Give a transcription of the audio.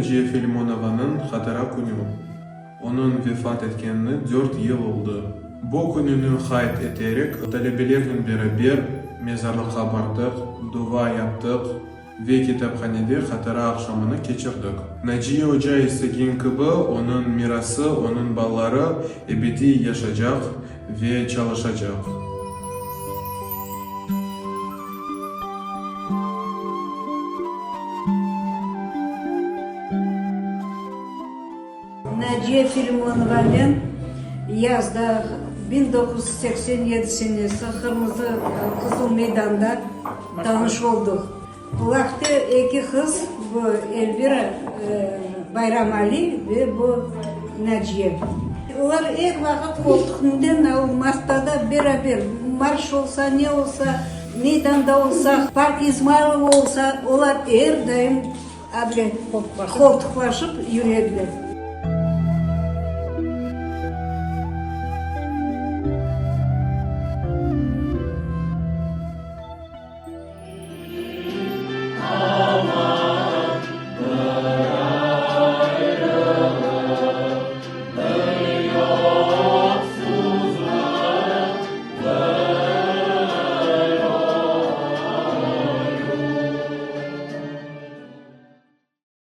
Naciye Filimonovanıñ hatıra künü. Onıñ vefat etkenine dört yıl oldı. Bu kününi qayd eterek, talebelernen beraber mezarlıqqa bardıq, dua yaptıq ve kitaphanede hatıra aqşamını keçirdik. Naciye oca istegen kibi, onıñ mirası, onıñ balaları ebediy yaşacaq ve çalışacaq. Naciye Filimonovanen yazda 1987 senesi Qırmızı Qızıl Meydanda tanış olduq. Bu vaqıtte eki qız, bu Elvira Bayram Ali ve bu Naciye. Olar er vaqıt qoltuqnıñ marttada beraber, marş olsa, ne olsa, meydanda olsa, Park İzmaylova olsa, olar er daim able qoltuqlaşıp yüre ediler.